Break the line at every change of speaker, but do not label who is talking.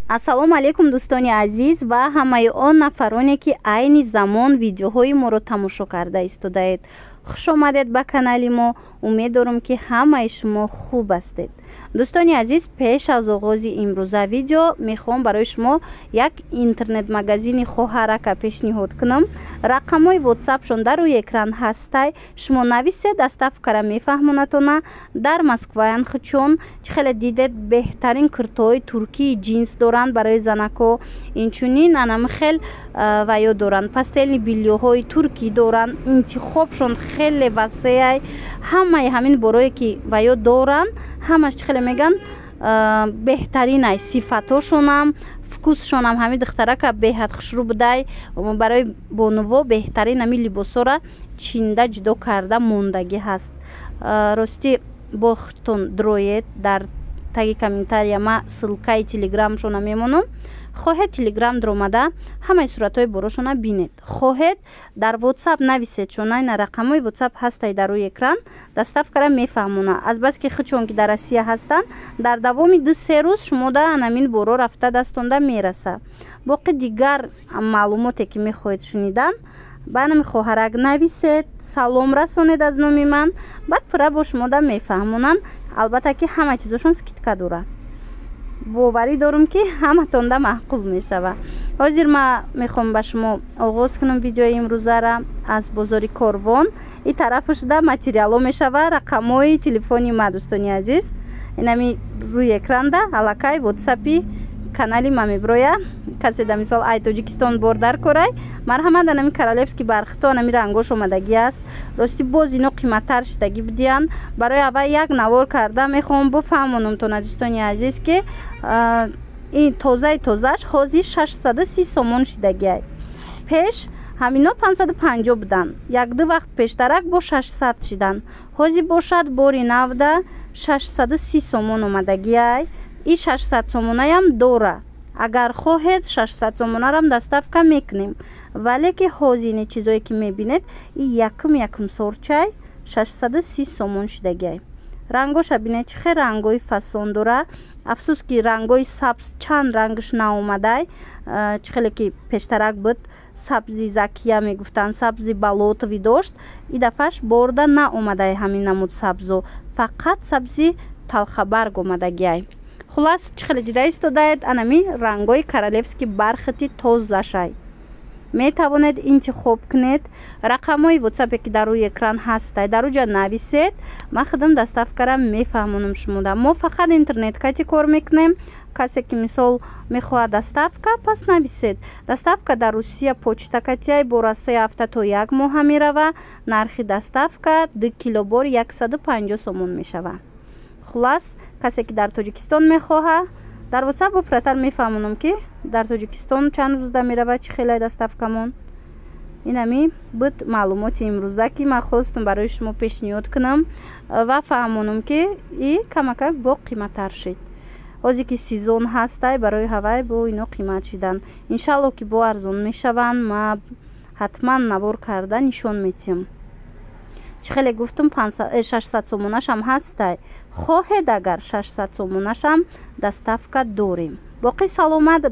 Ассалому алайкум, дӯстони азиз ва ҳамаи он нафароне, ки айни замон видеоҳои моро тамошо карда истодаед. Хуш омадед ба канали мо. Умед дорам, ки ҳамаи шумо хуб ҳастед. Дӯстони азиз, пеш аз оғози имрӯза видео мехоҳам барои шумо як интернет-магазини хоҳарака пешниҳод кунам. Рақамҳои ватсапшон дар рӯи экран ҳастай. Шумо нависед, доставкара мефаҳмонатона. Дар Москваян хучон. Чӣ хеле дидед, беҳтарин куртаҳои туркии ҷинс доранд барои занако. Инчунин анами хел ваё доранд, постельный бельёҳои туркӣ доранд. Интихобшон хеле васеай. Ҳамаи ҳамин борое, ки ваё доранд, ҳамаш, чӣ хеле мегӯянд, беҳтаринай. Сифатошонам, вкусшонам ҳамин духтарака беҳад хушрӯ будай. Барои бонуво беҳтарин ҳамин либосҳоро чинда ҷудо карда мондагӣ ҳаст. Ростӣ, бохтон дроед, дар таги комментария ма ссылкаи телеграмшона мемонам. Хоҳед, телеграм даромада, ҳамаи суратҳои борошона бинед. Хоҳед, дар ватсап нависед, чун айна рақамҳои ватсап ҳастай дар рӯи экран. Доставкара мефаҳмона. Азбаски хучон ки дар Россия ҳастанд, дар давоми 2-3 рӯз шумода анамин боро рафта дастонда мераса. Боқи дигар маълумоте, ки мехоҳед шунидан, ба анами хоҳарак нависед, салом расонед аз номи ман, баъд пурра бо шумода мефаҳмонанд. Албатта, ки ҳама чизошон скидка дорад. Боварӣ дорам, ки ҳаматонда маъқул мешавад. Ҳозир ман мехоҳам ба шумо оғоз кунам видеои имрӯзара аз бозори Корвон. И тарафашда материалҳо мешава. Рақамҳои телефони ма, дӯстони азиз, инами рӯи экранда аллакай ватсапи канали ма меброя. Касе да мисол ай Тоҷикистон бор дар корай, марҳамат. Анами королевский бархито, анами рангош омадагӣ аст. Ростӣ, боз ино қиматтар шидагӣ будиянд. Барои аввал як навор карда мехоҳам буфаҳмонам тона, дӯстони азиз, ки ин тозаи тозааш ҳозир 630 сомон шидагиай. Пеш ҳамино 550 буданд, якду вақт пештарак бо 600 шиданд. Ҳозир бошад, бори навда 630 сомон омадагиай. И 600 сомонаям дора. Агар хоҳед, 600 сомонарам доставка мекунем. Вале ки ҳозир ини чизое, ки мебинед, и якум якум сорчай 630 сомон шидагиай. Рангоша бинед, чӣ хел рангои фасон дора. Афсӯс, ки рангои сабз чанд рангаш наомадай. Чӣ хеле ки пештарак буд, сабзи закия мегуфтанд, сабзи болотовый дошт, и дафъаш борда наомадай ҳамин намуд сабзо, фақат сабзи талхабарг омадагиай. Хулас, чӣ хеле дида истодаед, анами рангои королевский бархати тозашай. Метавонед интихоб кунед. Рақамҳои ватсапе, ки дар рӯи экран ҳастай, дар уҷа нависед. Ман худам доставкара мефаҳмонам шумода. Мо фақат интернет кати кор мекунем. Касе ки мисол мехоҳад доставка, пас нависед. Доставка дар Русия почта катиай бора 3 ҳафта то як моҳа мерава. Нархи доставка 2 кило бор 150 сомон мешавад. Хулас, касе ки дар Тоҷикистон мехоҳад, дар ватсап бопурратар мефаҳмонам, ки дар Тоҷикистон чанд рӯзда меравад, чӣ хелай доставкамон. Инами буд маълумоти имрӯза, ки ман хостам барои шумо пешниҳод кунам ва фаҳмонам, ки и камакак бо қиматтар шид. Ҳозир ки сезон ҳастай, барои ҳавай бо ино қимат шидан. Иншалло, ки бо арзон мешаванд, ма ҳатман навор карда нишон метиҳам. Чӣ хеле гуфтам, 600 сомонашам ҳастай. Хоҳед агар, 600 сомонашам доставка дорем. Боқӣ саломат.